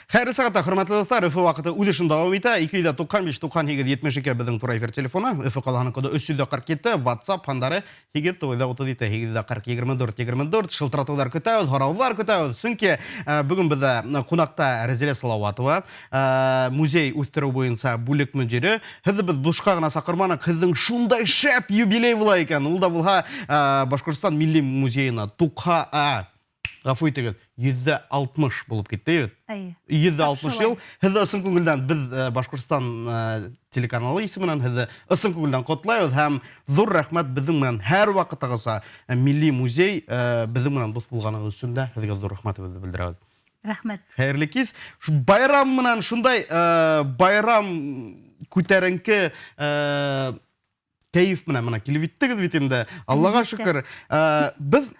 Хәйерле сәғәттә, хөрмәтле дуҫтар, Өфө ваҡыты үҙ эшен дауам итә. 295 98 72 беҙҙең тура эфир телефоны. Өфө ҡалаһының коды 347, WhatsApp һандары 8 937 840 24 24. Шылтыратыуҙар көтәбеҙ, һорауҙар көтәбеҙ. Сөнки э, бөгөн беҙҙә э, ҡунаҡта Рәзилә Салауатова, э, музей үҫтереү буйынса бүлек мөдире. Һеҙҙе беҙ бушҡа ғына саҡырманыҡ, һеҙҙең шундай шәп юбилей була икән. Ул да булһа Башҡортостан Милли музейына 90 Ғәфү итегеҙ, 160 булып китте бит. Әйе. 160 йыл. Һеҙҙе ысын күңелдән беҙ э, Башҡортостан э, телеканалы исеменән һеҙҙе ысын күңелдән ҡотлайбыҙ һәм ҙур рәхмәт беҙҙең менән һәр ваҡыттағыса э, Милли музей беҙҙең менән дуҫ булғанығыҙ өсөн дә һеҙгә ҙур рәхмәтебеҙҙе белдерәбеҙ. Рәхмәт. Хәйерле кис. Байрам менән шундай байрам күтәренке кәйеф менән мына килеп еттегеҙ бит инде. Аллаға шөкөр. Э, беҙ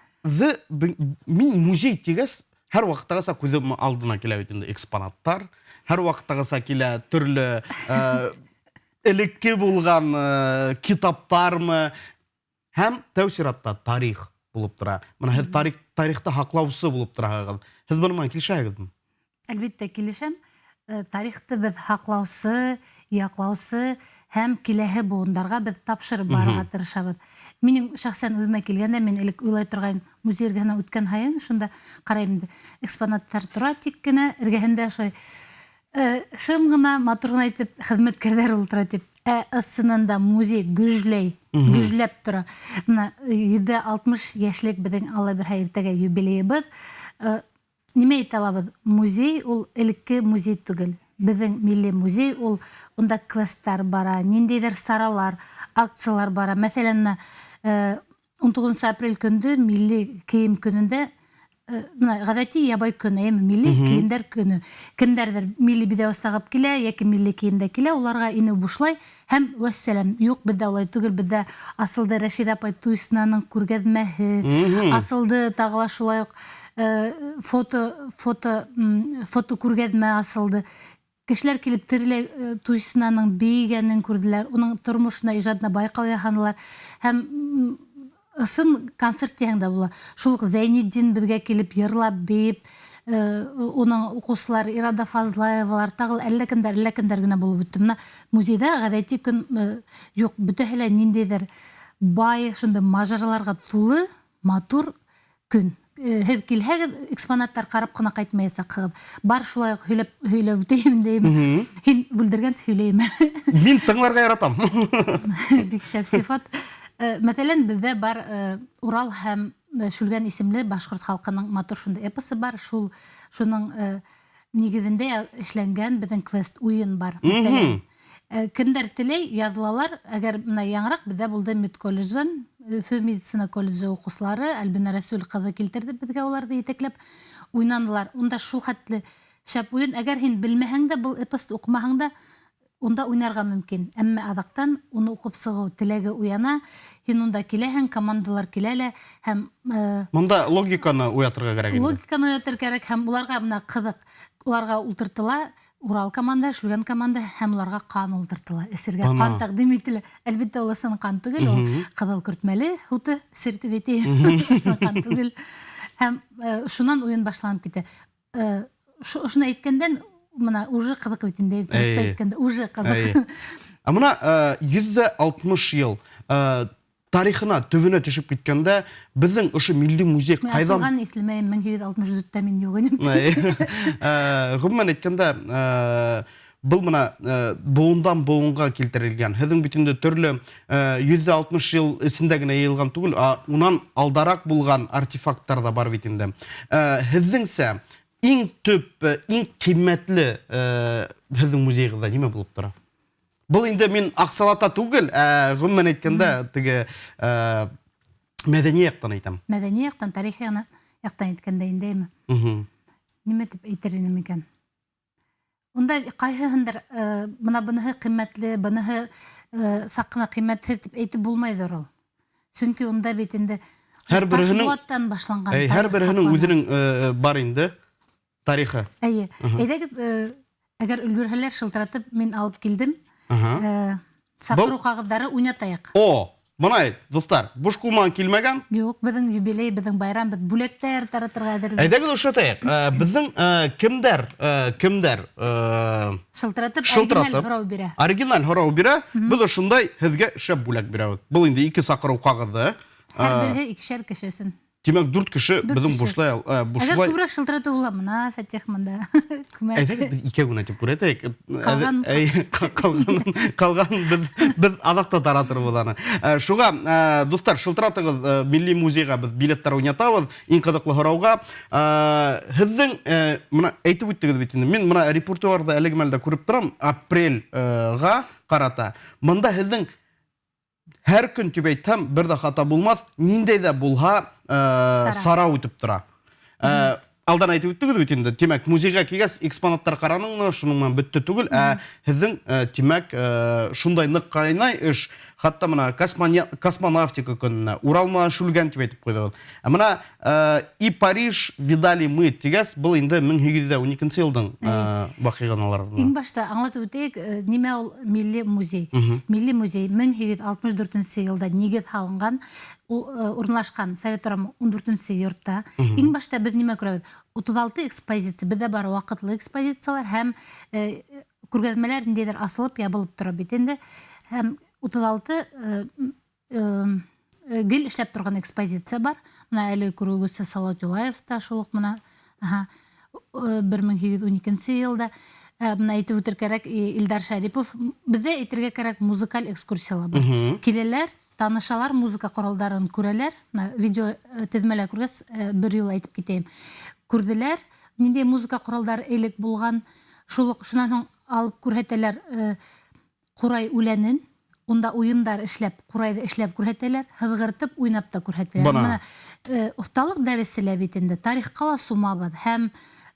мин музей тигәс, һәр ваҡыттағыса күҙем алдына килә бит инде экспонаттар, һәр ваҡыттағыса килә төрлө э, элекке булған э, китаптармы һәм тәү сиратта тарих булып тора. Мына һеҙ тарих тарихты һаҡлаусы булып тораһығыҙ. Һеҙ бының менән килешәһегеҙме? Әлбиттә, килешәм. Э, тарихты беҙ һаҡлаусы, яҡлаусы һәм киләһе быуындарға беҙ тапшырып барырға тырышабыҙ. Минең шәхсән үҙемә килгәндә, мин элек уйлай торғайным, музей эргәһенән үткән һайын шунда ҡарайым инде. Экспонаттар тора тик кенә, эргәһендә шулай э, шым ғына, матур ғына итеп хеҙмәткәрҙәр ултыра тип. Ә ысынында музей гөжләй, гөжләп тора. Мына 160 йәшлек беҙҙең Алла бирһә иртәгә юбилейыбыҙ. Э, Нимә әйтә алабыҙ? Музей ул элекке музей түгел. Беҙҙең милли музей ул унда квесттар бара, ниндәйҙер саралар, акциялар бара. Мәҫәлән, менә 19 э, апрель көндө милли кейем көнөндә э, мына ғәҙәти ябай көн, әйеме, милли кейемдәр көнө. Кемдәрҙер милли биҙәү сағып килә йәки милли кейемдә килә, уларға инеү бушлай һәм вәссәләм. Юҡ, беҙҙә улай түгел, беҙҙә асылды Рәшиҙә апай Туйсинаның күргәҙмәһе, асылды тағы ла шулай уҡ Э, фото фото фото күргәҙмә асылды. Кешеләр килеп тереләй э, Туйсинаның бейегәнен күрҙеләр, уның тормошона, ижадына байҡау яһанылар һәм ысын концерт тиһәң дә була. Шул уҡ Зәйнетдин беҙгә килеп йырлап, бейеп, э, уның уҡыусылары Ирада Фазлаевалар, тағы әллә кемдәр, әллә кемдәр генә булып үтте. Мына музейҙа ғәҙәти көн юҡ, бөтәһе лә ниндәйҙер бай, шундай мажараларға тулы матур көн. Э, һеҙ килһәгеҙ, экспонаттар ҡарап ҡына ҡайтмаясаҡһығыҙ. Бар шулай уҡ һөйләп һөйләп үтәйем инде. Һин бүлдергәнсе һөйләйем. Мин тыңларға яратам. Бик шәп сифат. Э, мәҫәлән, беҙҙә бар э, Урал һәм Шүлгән исемле башҡорт халҡының матур шундай эпосы бар. Шул шуның нигеҙендә эшләнгән беҙҙең квест уйын бар. Мәҫәлән, Э, кемдәр теләй, язылалар. Әгәр менә яңыраҡ беҙҙә булды медколледждан, Өфө медицина колледжы уҡыусылары Альбина Рәсүл ҡыҙы килтерҙе беҙгә уларҙы етәкләп уйнанылар. Унда шул хәтле шәп уйын. Әгәр һин белмәһәң дә, был эпосты уҡымаһаң да, унда уйнарға мөмкин. Әммә аҙаҡтан уны уҡып сығыу теләге уяна. Һин унда киләһең, командалар килә лә һәм э, Монда логиканы уятырға кәрәк инде. Логиканы уятыр кәрәк һәм уларға мына ҡыҙыҡ. Уларға ултыртыла Урал команда, Шүлгән команда һәм уларға ҡан ултыртыла. Эсергә ҡан тәҡдим ителә. Әлбиттә, ул ысын ҡан түгел, ул ҡыҙыл көртмәле һуты, сер тип әйтәйем. Ысын ҡан түгел. Һәм э, шунан уйын башланып китә. Э, шуны әйткәндән, мына уже ҡыҙыҡ бит инде, дөрөҫ әйткәндә, уже ҡыҙыҡ. Ә мына 160 э, йыл тарихына, төбөнә төшөп киткәндә, беҙҙең ошо милли музей ҡайҙан... Асылған иҫләмәйем, 1864-тә мин юҡ инем. Э, ғөмүмән әйткәндә, э, был мына э, быуындан быуынға килтерелгән. Һеҙҙең бит инде төрлө 160 йыл эсендә генә йыйылған түгел, а унан алдараҡ булған артефакттар ҙа бар бит инде. Һеҙҙеңсә, иң төп, иң ҡиммәтле һеҙҙең музейығыҙҙа нимә булып тора? Был инде мин аҡсалата түгел, ә гомумән әйткәндә, теге ә, мәҙәни яҡтан әйтәм. Мәҙәни яҡтан, тарихи яҡтан әйткәндә инде, әйме? Нимә тип әйтер инем икән? Унда ҡайһыһындыр, э, бына быныһы ҡиммәтле, быныһы э, саҡ ҡына ҡиммәтһеҙ тип әйтеп булмайҙыр ул. Сөнки унда бит инде һәр береһенең буаттан башланған. Һәр береһенең үҙенең э, бар инде тарихы. Әйе. Әйҙәгеҙ, әгәр өлгөрһәләр, шылтыратып мин алып килдем. Саҡырыу ҡағыҙҙары уйнатайыҡ. О, Бына әйт, дуҫтар, буш ҡул менән килмәгән. Юҡ, беҙҙең юбилей, беҙҙең байрам, беҙ бүләктәр таратырға әҙербеҙ. Әйҙәгеҙ ошатайыҡ. Беҙҙең кемдәр, кемдәр шылтыратып, оригиналь һорау бирә. Оригиналь һорау бирә. Беҙ ошондай һеҙгә шәп бүләк бирәбеҙ. Был инде ике саҡырыу ҡағыҙы. Һәр береһе икешәр кеше өсөн. Тимәк, дүрт кеше беҙҙең бушлай, бушлай. Әгәр күберәк шылтыратыу була, мына Фәтих мында күмәк. Әйҙәгеҙ беҙ икәү генә тип күрәтәйек. Ҡалған ҡалған ҡалған беҙ беҙ аҙаҡта таратырбыҙ аны. Шуға, дуҫтар, шылтыратығыҙ Милли музейға беҙ билеттар уйнатабыҙ. Иң ҡыҙыҡлы һорауға. Һеҙҙең мына әйтеп үттегеҙ бит инде. Мин мына репертуарҙы әлеге мәлдә күреп торам, апрельға ҡарата. Мында һеҙҙең һәр көн дип әйтһәм, бер дә хата булмаҫ, ниндәй ҙә булһа сара үтеп тора. Алдан әйтеп үттегеҙ бит инде, тимәк, музейға килгәс, экспонаттар ҡараныңмы, шуның менән бөттө түгел, ә һеҙҙең, тимәк, шундай ныҡ ҡайнай эш, хатта мына космонавтика көнөнә, Урал менән Шүлгән тип әйтеп ҡуйҙығыҙ. Ә мына И Париж видали мы тигәс, был инде 1812 йылдың ваҡиғалары. Иң башта аңлатып үтәйек, нимә ул милли музей? Милли музей 1864 йылда нигеҙ һалынған, ул урынлашҡан Совет урамы 14 йортта. Иң башта беҙ нимә күрәбеҙ? 36 экспозиция, беҙҙә бар ваҡытлы экспозициялар һәм күргәҙмәләр ниндәйҙер асылып ябылып тора бит инде. Һәм 36 гел эшләп торған экспозиция бар. Мына әле күреүегеҙсә Салауат Юлаев та шул уҡ мына, аһа, 1812 йылда. Мына әйтеп үтер кәрәк, Илдар Шәрипов. Беҙҙә әйтергә кәрәк, музыкаль экскурсиялар бар. Киләләр, танышалар, музыка ҡоралдарын күрәләр. Мына видео теҙмәлә күргәс, бер юл әйтеп китәйем. Күрҙеләр, ниндәй музыка ҡоралдары элек булған. Шул уҡ шунан һуң алып күрһәтәләр ҡурай үләнен. Унда уйындар эшләп, ҡурайҙы эшләп күрһәтәләр, һыҙғыртып уйнап та күрһәтәләр. Бына оҫталыҡ дәресе лә бит инде, тарихҡа ла сумабыҙ. Һәм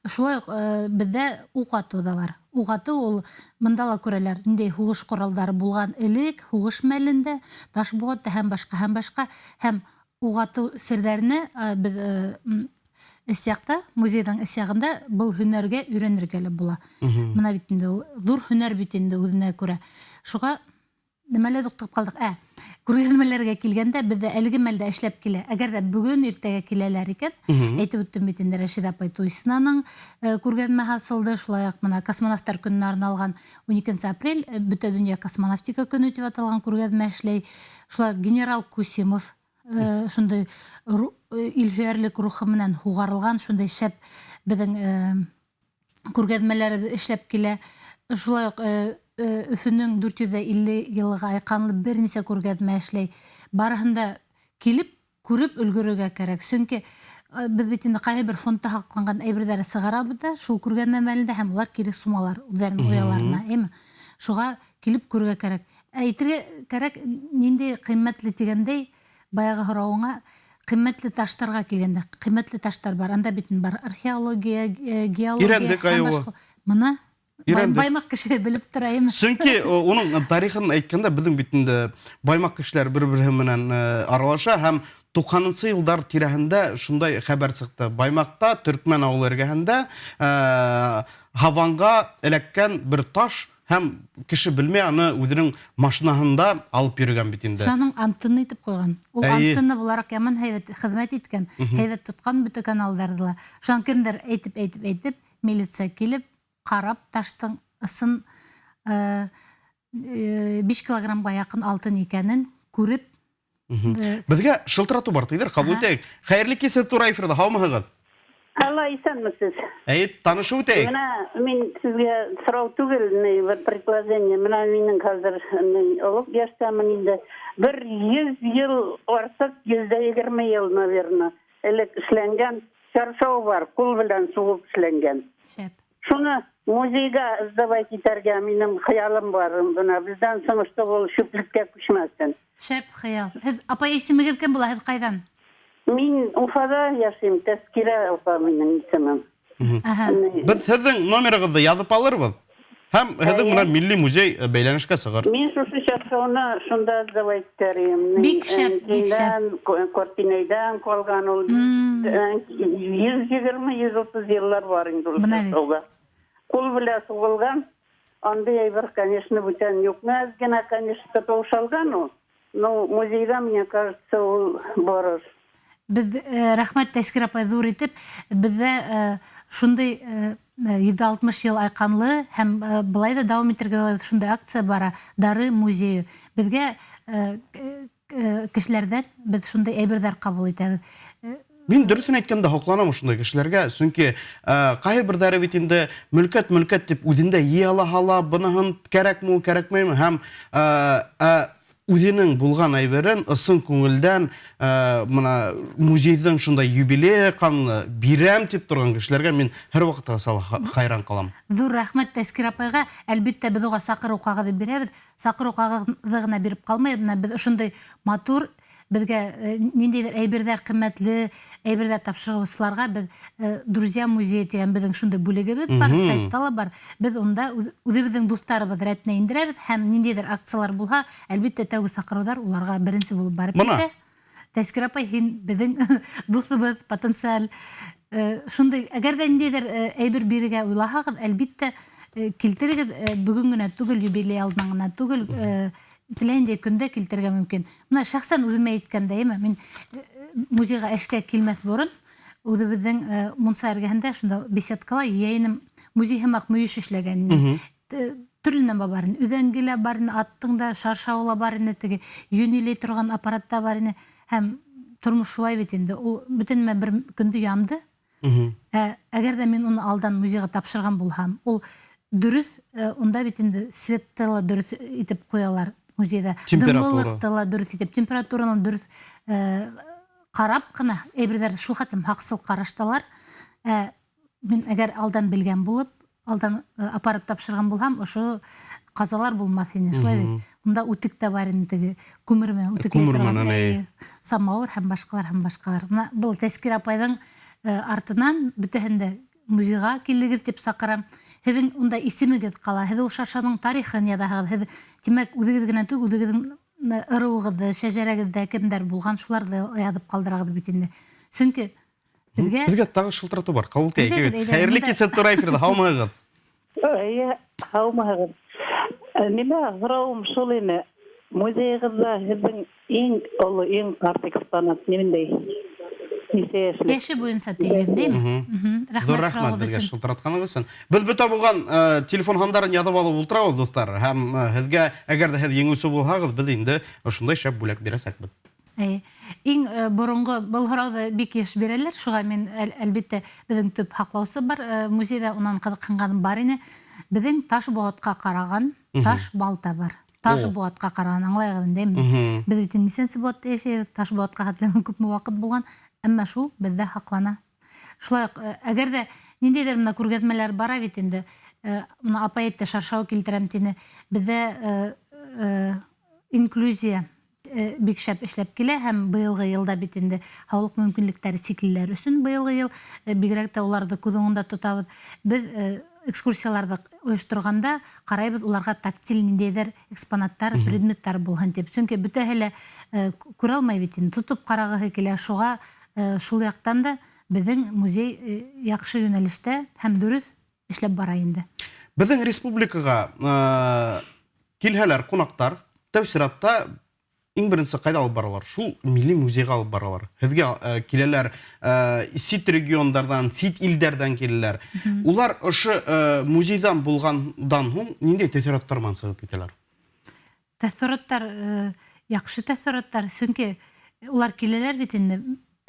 шулай уҡ беҙҙә уҡ атыу ҙа бар. Уҡ атыу ул бында ла күрәләр, ниндәй һуғыш ҡоралдары булған элек, һуғыш мәлендә, таш боғатта һәм башҡа, һәм башҡа. Һәм уҡ атыу серҙәренә беҙ эс яҡта, музейҙың эс яғында был һөнәргә өйрәнергә лә була. Бына бит инде ул ҙур һөнәр бит инде үҙенә күрә. Шуға нәмәлә туҡтап ҡалдыҡ. Күргәҙмәләргә килгәндә беҙҙә әлеге мәлдә эшләп килә. Әгәр ҙә бөгөн иртәгә киләләр икән, әйтеп үттем бит инде, Рәшиҙә апай Туйсинаның күргәҙмәһе асылды. Шулай уҡ мына космонавттар көнөнә арналған 12 апрель бөтә донъя космонавтика көнө тип аталған күргәҙмә эшләй. Шулай уҡ генерал Кусимов шундай илһөйәрлек рухы менән һуғарылған шундай шәп беҙҙең күргәҙмәләребеҙ эшләп килә. Шулай уҡ Өфөнөң 450 йылға айҡанлы бер нисә күргәҙмә эшләй. Барыһын да килеп, күреп өлгөрөргә кәрәк. Сөнки беҙ бит инде ҡайһы бер фондта һаҡланған әйберҙәрҙе сығарабыҙ ҙа, шул күргәҙмә мәлендә һәм улар кире сумалар үҙҙәренең ояларына, әйме? Шуға килеп күрергә кәрәк. Әйтергә кәрәк, ниндәй ҡиммәтле тигәндәй, баяғы һорауыңа, ҡиммәтле таштарға килгәндә, ҡиммәтле таштар бар. Анда бит бар археология, геология һәм башҡа. Мына баймаҡ кеше белеп тора, әйме? Сөнки уның тарихын әйткәндә, беҙҙең бит инде баймаҡ кешеләр бер-береһе менән аралаша һәм 90-нсы йылдар тирәһендә шундай хәбәр сыҡты. Баймаҡта, Төркмән ауылы эргәһендә һаванға эләккән бер таш һәм кеше белмәй аны үҙенең машинаһында алып йөрөгән бит инде. Шуның антенна итеп ҡуйған. Ул антенна булараҡ яман һәйбәт хеҙмәт иткән, һәйбәт тотҡан бөтә каналдарҙы ла. Шунан кемдер әйтеп, әйтеп, әйтеп, милиция килеп, ҡарап таштың ысын 5 килограммға яҡын алтын икәнен күреп. Беҙгә шылтыратыу бар, тейҙәр, ҡабул итәйек. Хәйерле кис, һеҙ тура эфирҙа, һаумыһығыҙ? Алло, иҫәнмеһегеҙ. Әйе, танышып үтәйек. Мына мин һеҙгә һорау түгел, бер предложение. Мына минең хәҙер олоҡ йәштәмен инде. Бер 100 йыл артыҡ, 120 йыл, наверное, элек эшләнгән чаршау бар, ҡул белән суғып эшләнгән. Шәп. Шуны музейға сдавать итәргә минең хыялым бар. Бына беҙҙән соң что ул чүплеккә күсмәҫен. Шәп хыял. Һеҙ, апай, исемегеҙ кем була? Һеҙ ҡайҙан? Мин Уфада йәшәйем, Тәскирә апа минең исемем. Беҙ һеҙҙең номерығыҙҙы яҙып алырбыҙ. Һәм һеҙҙең менән Милли музей бәйләнешкә сығыр. Мин шушы чаршауны шунда сдавать итәр идем. Бик шәп, бик шәп. Кортинәйҙән ҡалған ул. 120, 130 йыллар бар инде ул чаршауға. Ҡул белән суғылған, андай әйбер, конечно, бүтән юҡ. Әҙ генә, конечно, таушалған ул. Ну, музейҙа, мне кажется, ул барыр. Беҙ рәхмәт, Тәскирә апай, ҙур итеп. Беҙҙә шундай 160 йыл айҡанлы һәм былай ҙа дауам итергә уйлайбыҙ, шундай акция бара, Дары музейы. Беҙгә кешеләрҙән беҙ шундай әйберҙәр ҡабул итәбеҙ. Мин дөрөҫөн әйткәндә һоҡланам ошондай кешеләргә, сөнки ҡайһы берҙәре бит инде мөлкәт мөлкәт тип үҙендә йыя ла һала, быныһын кәрәкме ул, кәрәкмәйме, һәм үҙенең булған әйберен ысын күңелдән мына музейҙың шундай юбилейы ҡанлы бирәм тип торған кешеләргә мин һәр ваҡытта хайран ҡалам. Ҙур рәхмәт Тәскирә апайға. Әлбиттә, беҙ уға саҡырыу ҡағыҙы бирәбеҙ. Саҡырыу ҡағыҙы ғына биреп ҡалмайбыҙ, бына беҙ ошондай матур беҙгә ниндәйҙер әйберҙәр, ҡиммәтле әйберҙәр тапшырыусыларға беҙ «Друзья музея» тигән беҙҙең шундай бүлегебеҙ бар, сайтта ла бар. Беҙ унда үҙебеҙҙең дуҫтарыбыҙ рәтенә индерәбеҙ һәм ниндәйҙер акциялар булһа, әлбиттә, тәүге саҡырыуҙар уларға беренсе булып барып китә. Тәскирә апай, һин беҙҙең дуҫыбыҙ, потенциаль. Шундай, әгәр ҙә ниндәйҙер әйбер бирергә уйлаһағыҙ, әлбиттә, килтерегеҙ, бөгөн генә түгел, юбилей алдынан ғына түгел, теләй ниндәй көндә килтерергә мөмкин. Бына шәхсән үҙемә әйткәндә, әйме, мин музейға эшкә килмәҫ борон үҙебеҙҙең мунса эргәһендә шунда беседкала йыя инем, музей һымаҡ мөйөш эшләгән ине. Төрлө нәмә бар ине, өҙәңге лә бар ине, аттың да шаршауы ла бар ине, теге йөн иләй торған аппарат та бар ине. Һәм тормош шулай бит инде, ул бөтә нәмә бер көндө янды. Әгәр ҙә мин уны алдан музейға тапшырған булһам, ул дөрөҫ, унда бит инде светты ла дөрөҫ итеп ҡуялар музейҙа. Дымлылыҡты ла дөрөҫ итеп, температураны дөрөҫ ҡарап ҡына, әйберҙәр шул хәтлем һаҡсыл ҡарашталар. Мин әгәр алдан белгән булып, алдан апарып тапшырған булһам, ошо ҡазалар булмаҫ ине, шулай бит. Унда үтек тә бар ине, теге күмер менән үтекләй торған самауыр һәм башҡалар һәм башҡалар. Бына был Тәскирә апайҙың артынан бөтәһен дә музейға килегеҙ тип саҡырам. Һеҙҙең унда исемегеҙ ҡала, һеҙ ул шаршауҙың тарихын яҙаһығыҙ. Һеҙ, тимәк, үҙегеҙ генә түгел, үҙегеҙҙең ырыуығыҙҙы, шәжәрәгеҙҙә кемдәр булған, шуларҙы яҙып ҡалдырағыҙ бит инде. Сөнки беҙгә Беҙгә тағы шылтыратыу бар, ҡабул итәйек. Хәйерле кис, тура эфирҙа, һаумыһығыҙ? Эйе, һаумыһығыҙ. Нимә, һорауым шул ине. Музейығыҙҙа һеҙҙең иң оло, иң ҡарт экспонат ниндәй? Нисә йәшлек? Йәше буйынса тейгән, дейме? Ҙур рәхмәт беҙгә шылтыратҡанығыҙ өсөн. Беҙ бөтә булған телефон һандарын яҙып алып ултырабыҙ, дуҫтар. Һәм һеҙгә, әгәр ҙә һеҙ еңеүсе булһағыҙ, беҙ инде ошондай шәп бүләк бирәсәкбеҙ. Иң боронғо был һорауҙы бик йыш бирәләр. Шуға мин, әлбиттә, беҙҙең төп һаҡлаусы бар музейҙа, унан ҡыҙыҡһынғаным бар ине. Беҙҙең таш быуатҡа ҡараған таш балта бар. Таш быуатҡа ҡараған, аңлайығыҙ инде. Беҙ бит нисәнсе быуатта йәшәйбеҙ, таш быуатҡа хәтле күпме ваҡыт булған, әммә шул беҙҙә һаҡлана. Шулай уҡ, әгәр ҙә ниндәйҙер бына күргәҙмәләр бара бит инде, бына апай әйтте, шаршау килтерәм тине. Беҙҙә инклюзия бик шәп эшләп килә һәм быйылғы йылда бит инде һаулыҡ мөмкинлектәре сиклеләр өсөн быйылғы йыл бигерәк тә уларҙы күҙ уңында тотабыҙ. Беҙ экскурсияларҙы ойошторғанда ҡарайбыҙ уларға тактиль ниндәйҙер экспонаттар, предметтар булһын тип. Сөнки бөтәһе лә күрә алмай бит инде, тотоп ҡарағыһы килә. Шуға шул яҡтан да беҙҙең музей яҡшы йүнәлештә һәм дөрөҫ эшләп бара инде. Беҙҙең республикаға килһәләр ҡунаҡтар, тәү сиратта иң беренсе ҡайҙа алып баралар? Шул милли музейға алып баралар. Һеҙгә киләләр сит региондарҙан, сит илдәрҙән киләләр. Улар ошо музейҙан булғандан һуң ниндәй тәьҫораттар менән сығып китәләр? Тәьҫораттар яҡшы тәьҫораттар, сөнки улар киләләр бит инде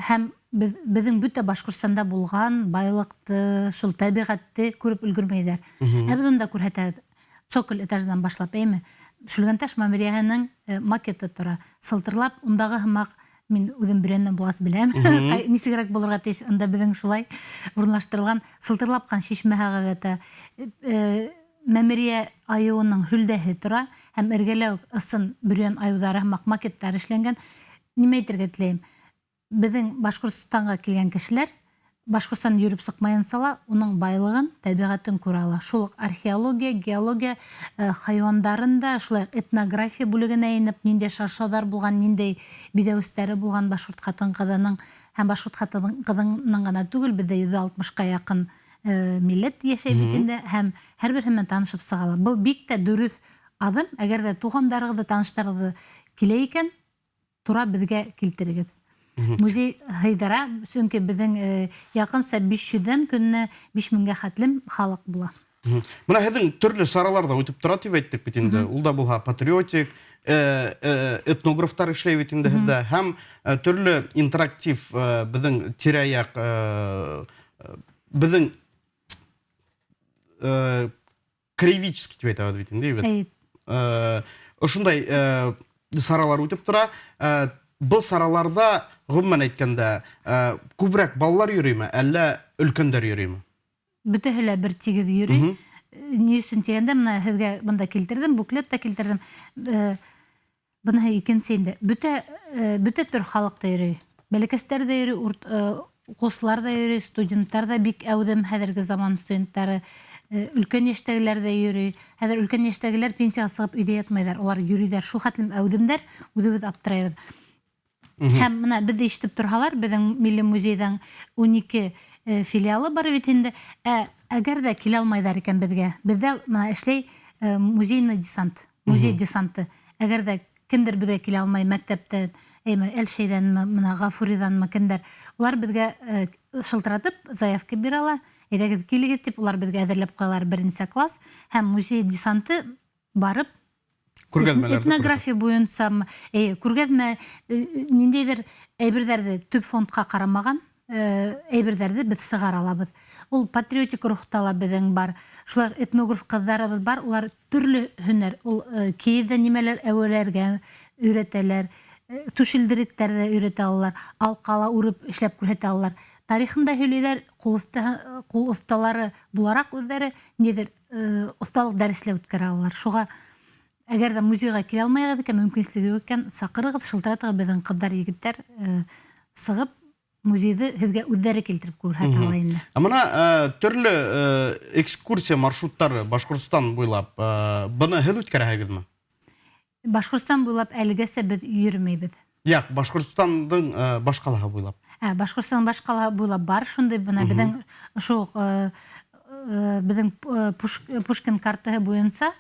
һәм беҙҙең бөтә Башҡортостанда булған байлыҡты, шул тәбиғәтте күреп өлгөрмәйҙәр. Ә беҙ унда күрһәтәбеҙ. Цоколь этаждан башлап, әйме? Шүлгәнташ мәмерйәһенең макеты тора. Сылтырлап, ундағы һымаҡ, мин үҙем бөрйәннән булғас беләм, нисегерәк булырға тейеш, унда беҙҙең шулай урынлаштырылған, сылтырлап ҡан шишмә һағып ята. Мәмерйә айыуының һөлдәһе тора һәм эргәлә үк ысын бөрйән айыуҙары һымаҡ макеттар эшләнгән. Нимә әйтергә теләйем? Беҙҙең Башҡортостанға килгән кешеләр Башҡортостан йөрөп сыҡмайынса ла уның байлығын, тәбиғәтен күрә ала. Шул уҡ археология, геология, хайуандарын да, шулай этнография бүлегенә инеп, ниндәй шаршауҙар булған, ниндәй биҙәүестәре булған башҡорт ҡатын-ҡыҙының һәм башҡорт ҡатын-ҡыҙының ғына түгел, беҙҙә 160-ҡа яҡын милләт йәшәй бит инде, һәм һәр береһе менән танышып сыға ала. Был бик тә дөрөҫ аҙым. Әгәр ҙә туғандарығыҙҙы, таныштарығыҙҙы Килә икән, тура беҙгә килтерегеҙ. Музей һыйҙыра, сөнки беҙҙең яҡынса 500-дән көнөнә 5000-гә хәтлем халыҡ була. Бына һеҙҙең төрлө саралар ҙа үтеп тора тип әйттек бит инде. Ул да булһа патриотик, этнографтар эшләй бит инде һеҙҙә һәм төрлө интерактив беҙҙең тирә-яҡ беҙҙең краеведческий тип әйтәбеҙ бит инде, бит. Ошондай саралар үтеп тора. Был сараларҙа ғөмүмән әйткәндә күберәк балалар йөрөймө, әллә өлкәндәр йөрөймө? Бөтәһе лә бер тигеҙ йөрөй. Ни өсөн тигәндә, бына һеҙгә бында килтерҙем, буклет та килтерҙем. Быныһы икенсе инде. Бөтә төр халыҡ та йөрөй. Бәләкәстәр ҙә йөрөй, уҡыусылар ҙа йөрөй, студенттар ҙа бик әүҙем, хәҙерге заман студенттары, өлкән йәштәгеләр ҙә йөрөй. Хәҙер өлкән йәштәгеләр пенсияға сығып өйҙә ятмайҙар, улар йөрөйҙәр. Шул хәтлем әүҙемдәр, үҙебеҙ аптырайбыҙ. Һәм бына беҙҙе ишетеп торһалар, беҙҙең Милли музейҙың 12 филиалы бар бит инде. Әгәр ҙә килә алмайҙар икән беҙгә, беҙҙә бына эшләй музейный десант, музей десанты. Әгәр ҙә кемдер беҙгә килә алмай, мәктәптән, әйме, Әлшәйҙәнме, бына Ғафуриҙанмы, кемдәр, улар беҙгә шылтыратып заявка бирә ала. Әйҙәгеҙ килегеҙ тип, улар беҙгә әҙерләп ҡуялар беренсе класс. Һәм музей десанты барып Күргәҙмәләрҙе этнография буйынса, күргәҙмә, ниндәйҙер әйберҙәрҙе төп фондҡа ҡарамаған әйберҙәрҙе беҙ сығара алабыҙ. Ул патриотик рухта ла беҙҙең бар. Шулай уҡ этнограф ҡыҙҙарыбыҙ бар, улар төрлө һөнәр. Ул кейеҙҙән нимәләр әүәләргә өйрәтәләр, түшелдеректәрҙе өйрәтә алалар, алҡала үреп эшләп күрһәтә алалар. Тарихын да һөйләйҙәр, ҡул оҫталары булараҡ үҙҙәре ниҙер оҫталыҡ дәресләр үткәрә алалар. Шуға әгәр ҙә музейға килә алмайғыҙ икән, мөмкинселеге юҡ икән, саҡырығыҙ, шылтыратығыҙ, беҙҙең ҡыҙҙар, егеттәр сығып музейҙы һеҙгә үҙҙәре килтереп күрһәтә ала инде. Ә бына төрлө экскурсия маршруттары Башҡортостан буйлап, быны һеҙ үткәрәһегеҙме? Башҡортостан буйлап әлегәсә беҙ йөрөмәйбеҙ. Яҡ, Башҡортостандың баш ҡалаһы буйлап. Башҡортостандың баш ҡалаһы буйлап бар шундай, бына беҙҙең ошо беҙҙең Пушкин картаһы буйынса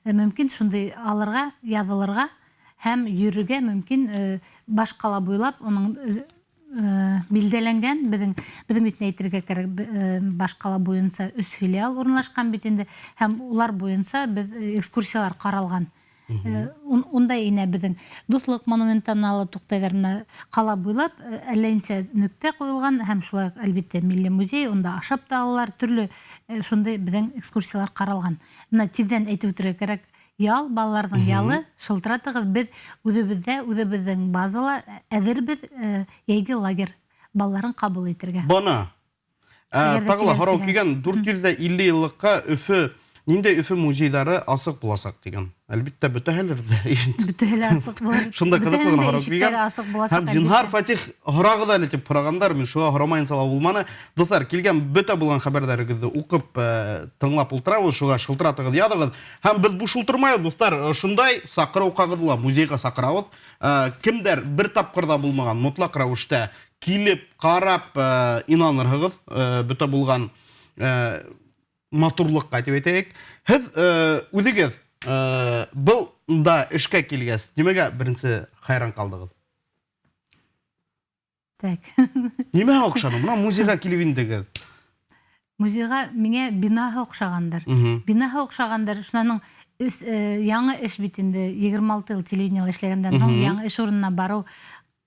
мөмкин шундай алырға, яҙылырға һәм йөрөргә мөмкин баш ҡала буйлап, уның билдәләнгән, беҙҙең бит әйтергә кәрәк, баш ҡала буйынса 3 филиал урынлашҡан бит инде, һәм улар буйынса беҙ экскурсиялар ҡаралған. Унда инә беҙҙең Дуҫлыҡ монументына ла туҡтайҙар, бына ҡала буйлап әллә нисә нөктә ҡуйылған, һәм шулай уҡ, әлбиттә, Милли музей, унда ашап та алалар, төрлө шундай беҙҙең экскурсиялар ҡаралған. Бына тиҙҙән әйтеп үтергә кәрәк, ял, балаларҙың ялы, шылтыратығыҙ, беҙ үҙебеҙҙә, үҙебеҙҙең базала әҙербеҙ йәйге лагерь балаларын ҡабул итергә. Бына, Әгәр ҙә тағы ла киләһе һорау килһә. килгән, дүрт йөҙ ҙә илле йыллыҡҡа Өфө, ниндәй Өфө музейҙары асыҡ буласаҡ тигән. Әлбиттә, бөтәһеләр ҙә инде. Бөтәһе лә асыҡ булыр. Шунда ҡыҙыҡлы Бөтәһенең ғына дә һорау ишектәре килгән. асыҡ буласаҡ, Һәм зинһар, әлбиттә. Фатих, һорағыҙ әле тип һорағандар, мин шуға һорамайынса ла булманы. Дуҫтар, килгән бөтә булған хәбәрҙәрегеҙҙе уҡып, тыңлап ултырабыҙ, шуға шылтыратығыҙ, яҙығыҙ. Һәм беҙ буш ултырмайбыҙ, дуҫтар, шундай саҡырыу ҡағыҙы ла музейға саҡырабыҙ. Кемдәр бер тапҡыр ҙа булмаған, мотлаҡ рәүештә килеп, ҡарап, инанырһығыҙ, бөтә булған матурлыҡҡа тип әйтәйек. Һеҙ үҙегеҙ был да эшкә килгәс, нимәгә беренсе хайран ҡалдығыҙ? Так. Нимәгә оҡшаны? Бына музейға килеп индегеҙ. Музейға миңә бинаһы оҡшағандыр. Бинаһы оҡшағандыр. Шуның яңы эш бит инде, егерме алты йыл телевидениела эшләгәндән һуң яңы эш урынына барыу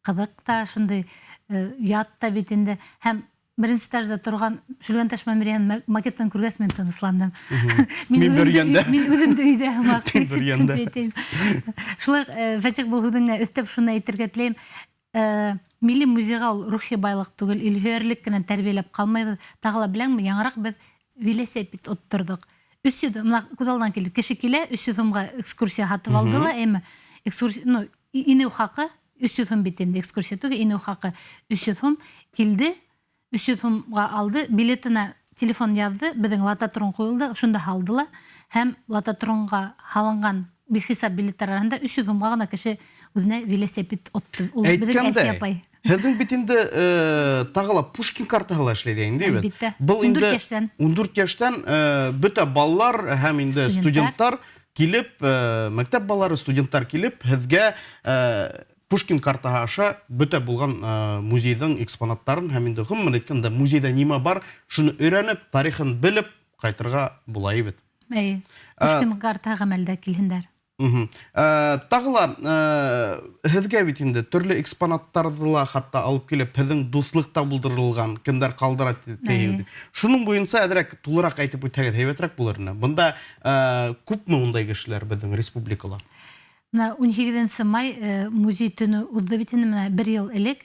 ҡыҙыҡ та, шундай ят та бит инде. Һәм беренсе этажда торған Шүлгәнташ мемориалын макеттан күргәс мин тынысландым. Мин Мин бөрйәндә. үҙемде өйҙә һымаҡ Мин хис иттем бөрйәндә. тип әйтәйем. Шулай уҡ Фатих, был һүҙеңә өҫтәп шуны әйтергә теләйем. Милли музейға ул рухи байлыҡ түгел, илһөйәрлек кенә тәрбиәләп ҡалмайбыҙ. Тағы ла беләңме, яңыраҡ беҙ велосипед отторҙоҡ. Өс йөҙ, бына күҙ алдынан килде, кеше килә, өс йөҙ һумға экскурсия һатып алды ла, әммә экскурсия, ну, инеү хаҡы өс йөҙ һум бит инде, экскурсия түгел, инеү хаҡы өс йөҙ һум килде, өс йөҙ һумға алды, билетына телефон яҙҙы, беҙҙең лототрон ҡуйылды, шунда һалды ла, һәм лототронға һалынған бихисап билеттар араһында өс йөҙ һумға ғына кеше үҙенә велосипед отто. Ул беҙҙең Әйткәндәй, Әлфиә апай. Һеҙҙең бит инде тағы ла Пушкин картаһы ла эшләй инде, бит? Әлбиттә. Был Ун дүрт инде йәштән. ун дүрт йәштән бөтә балалар һәм инде Студенттар. студенттар Килеп, мәктәп балалары, студенттар килеп, һеҙгә Пушкин картаһы аша бөтә булған музейҙың экспонаттарын һәм инде ғөмүмән әйткәндә музейҙа нимә бар, шуны өйрәнеп, тарихын белеп ҡайтырға була бит. Эйе. Пушкин картаһы ғәмәлдә, килһендәр. Тағы ла һеҙгә бит инде төрлө экспонаттарҙы ла хатта алып килеп, һеҙҙең дуҫлыҡта булдырылған, кемдәр ҡалдыра тейегеҙ. Шуның буйынса әҙерәк тулыраҡ әйтеп үтһәгеҙ һәйбәтерәк булыр ине. Бында күпме ундай кешеләр беҙҙең республикала? Бына 18 май музей төнө уҙҙы бит инде, бына бер йыл элек.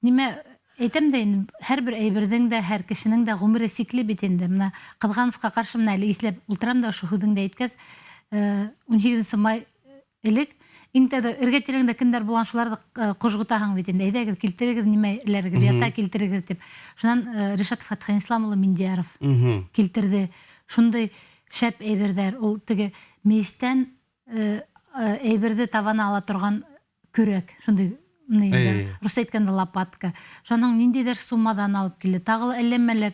Нимә әйтәм дә инде, һәр бер әйберҙең дә, һәр кешенең дә ғүмере сикле бит инде. Бына ҡыҙғанысҡа ҡаршы, бына әле иҫләп ултырам да, ошо һүҙеңде әйткәс, 18 май элек иң тәүҙә эргә тирәңдә кемдәр булған, шуларҙы ҡожғотаһың бит инде. Әйҙәгеҙ, килтерегеҙ, нимәләрегеҙ ята, килтерегеҙ тип. Шунан Ришат Фәтхинислам улы Миндияров килтерҙе. Шундай шәп әйберҙәр. Ул теге мейестән әйберҙе табана ала торған көрәк. Шундай, рус әйткәндә лопатка. Шуның ниндәйҙер сумадан алып килде. Тағы ла әллә нәмәләр.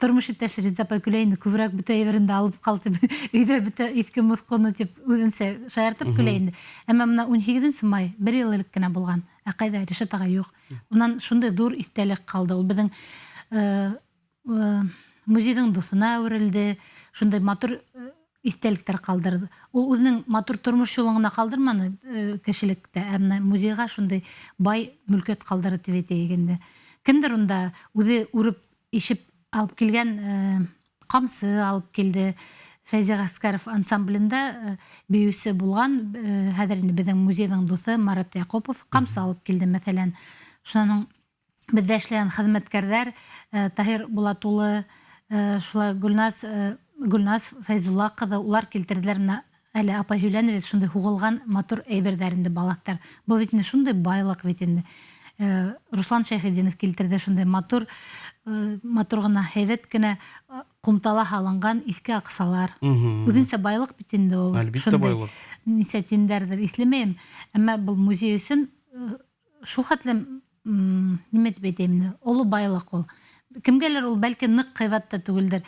Тормош иптәше Резеда апай көлә инде, күберәк бөтә әйберен дә алып ҡал тип, өйҙә бөтә иҫке моҫҡоно тип үҙенсә шаяртып көлә инде. Әммә бына 18 май бер йыл элек кенә булған. Ә ҡайҙа Ришат ағай юҡ. Унан шундай ҙур иҫтәлек ҡалды. Ул беҙҙең музейҙың дуҫына әүерелде. Шундай матур иҫтәлектәр ҡалдырҙы. Ул үҙенең матур тормош юлын ғына ҡалдырманы кешелектә, ә бына музейға шундай бай мөлкәт ҡалдырҙы тип әйтәйек инде. Кемдер унда үҙе үреп ишеп алып килгән ҡамсы алып килде. Фәйзи Ғәскәров ансамблендә бейеүсе булған, хәҙер инде беҙҙең музейҙың дуҫы Марат Яҡупов ҡамсы алып килде, мәҫәлән. Шунан һуң беҙҙә эшләгән хеҙмәткәрҙәр, Таһир Булат улы, шулай Гөлназ Фәйзулла ҡыҙы, улар килтерҙеләр. Бына әле апай һөйләне бит, шундай һуғылған матур әйберҙәр инде, балаҫтар. Был бит инде шундай байлыҡ бит инде. Руслан Шәйхетдинов килтерҙе шундай матур, матур ғына, һәйбәт кенә ҡумтала һалынған иҫке аҡсалар. Үҙенсә байлыҡ бит инде ул. Әлбиттә Шундай байлыҡ. Нисә тиндәрҙер иҫләмәйем. Әммә был музей өсөн шул хәтлем, нимә тип әйтәйем инде, оло байлыҡ ул. Кемгәлер ул бәлки ныҡ ҡыйбат та түгелдер.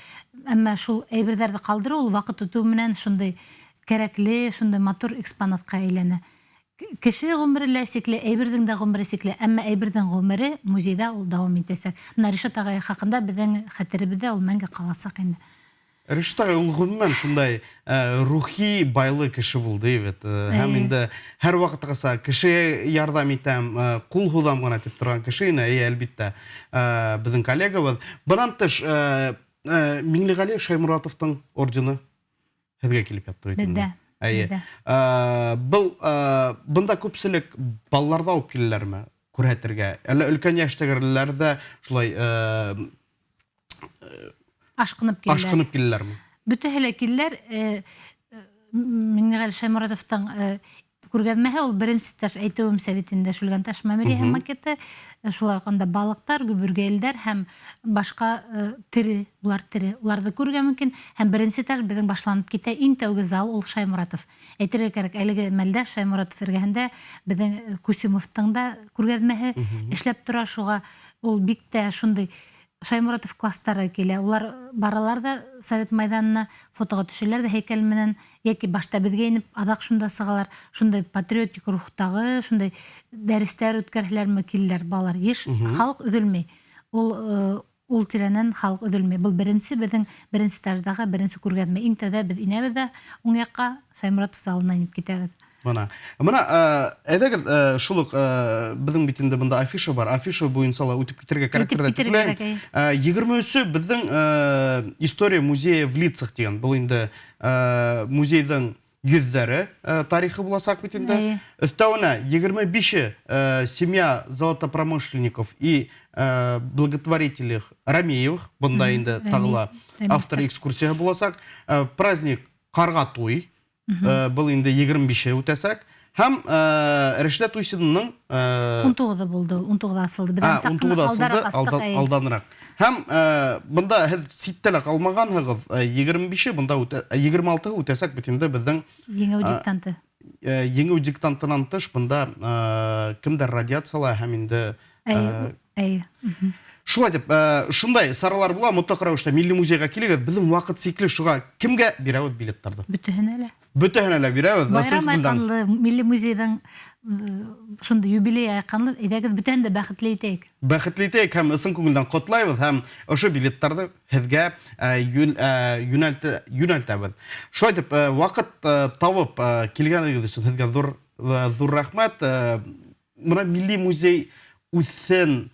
Әммә шул әйберҙәрҙе ҡалдырыу ул ваҡыт үтеү менән шундай кәрәкле, шундай матур экспонатҡа әйләнә. Кеше ғүмере лә сикле, әйберҙең дә ғүмере сикле, әммә әйберҙең ғүмере музейҙа ул дауам итәсәк. Бына Ришат ағай хаҡында беҙҙең хәтеребеҙҙә ул мәңге ҡаласаҡ инде. Ришат ағай ул ғөмүмән шундай рухи байлы кеше булды бит. Һәм инде һәр ваҡытҡаса кеше ярҙам итәм, ҡул һуҙам ғына тип торған кеше ине, эйе, әлбиттә, беҙҙең коллегабыҙ. Бынан тыш, Миңлеғәли Шаймуратовтың ордены һеҙгә килеп ятты бит инде. Беҙҙә. Эйе. Беҙҙә. Бында күпселек балаларҙы алып киләләрме күрһәтергә? Әллә өлкән йәштәгеләр ҙә шулай, Ашҡынып киләләр. Ашҡынып киләләрме? Бөтәһе лә киләләр. Миңлеғәли Шайморатовтың күргәҙмәһе ул беренсе таш, әйтеүемсә бит инде, Шүлгәнташ мәмерйәһе макеты. Шулай уҡ унда балыҡтар, гөбөргәйелдәр һәм башҡа тере, улар тере. Уларҙы күрергә мөмкин. Һәм беренсе этаж беҙҙең башланып китә. Иң тәүге зал ул Шайморатов. Әйтергә кәрәк, әлеге мәлдә Шайморатов эргәһендә беҙҙең Кусимовтың да күргәҙмәһе эшләп тора. Шуға ул бик тә шундай Шайморатов кластары килә. Улар баралар да Совет майҙанына фотоға төшәләр ҙә һәйкәл менән, йәки башта беҙгә инеп, аҙаҡ шунда сығалар. Шундай патриотик рухтағы, шундай дәрестәр үткәрһәләрме, киләләр балалар. Йыш халыҡ өҙөлмәй. Ул тирәнән халыҡ өҙөлмәй. Был беренсе, беҙҙең беренсе этаждағы беренсе күргәҙмә. Иң тәүҙә беҙ инәбеҙ ҙә уң яҡҡа Шайморатов залына инеп китәбеҙ. Бына. Бына әйҙәгеҙ, шул уҡ беҙҙең бит инде бында афиша бар. Афиша буйынса ла үтеп китергә кәрәктер Үтеп ҙә китергә тип уйлайым. кәрәк, әйе. 23-ө беҙҙең история музея в лицах тигән. Был инде музейҙың йөҙҙәре тарихы буласаҡ бит инде. Әйе. Өҫтәүенә егерме бише семья золотопромышленников и благотворителей Рамеевых. Бында инде тағы ла автор экскурсияһы буласаҡ. Праздник Ҡарға туй. Был инде егерме бише үтәсәк. Һәм Рәшидә Туйсинаның Ун туғыҙы булды, ун туғыҙы асылды. Беҙ А, ансаҡ ун туғыҙы ҡына асылды, алдараҡ астыҡ, әйе. алданыраҡ. Һәм бында һеҙ ситтә лә ҡалмағанһығыҙ, егерме бише, бында егерме алтыһы үтәсәк бит инде беҙҙең, Еңеү диктанты. Еңеү диктантынан тыш бында кемдәр радиацияла һәм инде, Әйе, әйе. Шулай итеп, шундай саралар була, мотлаҡ рәүештә Милли музейға килегеҙ. Беҙҙең ваҡыт сикле, шуға кемгә бирәбеҙ билеттарҙы? Бөтәһенә лә. Бөтәһенә лә бирәбеҙ. Байрам айҡанлы, Милли музейҙың шундай юбилей айҡанлы, әйҙәгеҙ бөтәһен дә бәхетле итәйек. Бәхетле итәйек һәм ысын күңелдән ҡотлайбыҙ һәм ошо билеттарҙы һеҙгә йүнәлтәбеҙ. Шулай итеп, ваҡыт табып килгәнегеҙ өсөн һеҙгә ҙур рәхмәт. Бына Милли музей үҫһен,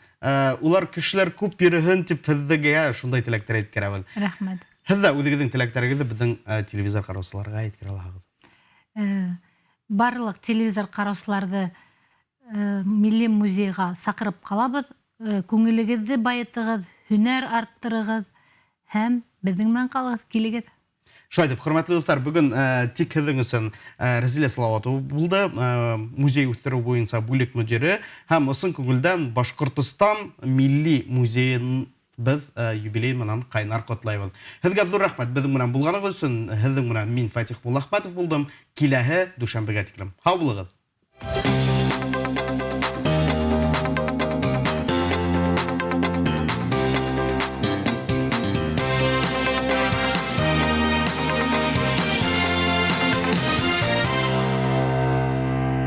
улар кешеләр күп йөрөһөн тип һеҙгә шундай теләктәр әйткерәбеҙ. Рәхмәт. Һеҙ ҙә үҙегеҙҙең теләктәрегеҙҙе беҙҙең телевизор ҡараусыларға әйткерә алаһығыҙ. Барлыҡ телевизор ҡараусыларҙы Милли музейға саҡырып ҡалабыҙ. Күңелегеҙҙе байытығыҙ, һөнәр арттырығыҙ һәм беҙҙең менән ҡалығыҙ, килегеҙ. Шулай итеп, хөрмәтле дуҫтар, бөгөн тик һеҙҙең өсөн Рәзилә Салауатова булды, музей үҫтереү буйынса бүлек мөдире һәм ысын күңелдән Башҡортостан Милли музейын беҙ юбилей менән ҡайнар ҡотлайбыҙ. Һеҙгә ҙур рәхмәт беҙҙең менән булғанығыҙ өсөн. Һеҙҙең менән мин, Фатих Муллахмәтов булдым. Киләһе дүшәмбегә тиклем. Һау булығыҙ.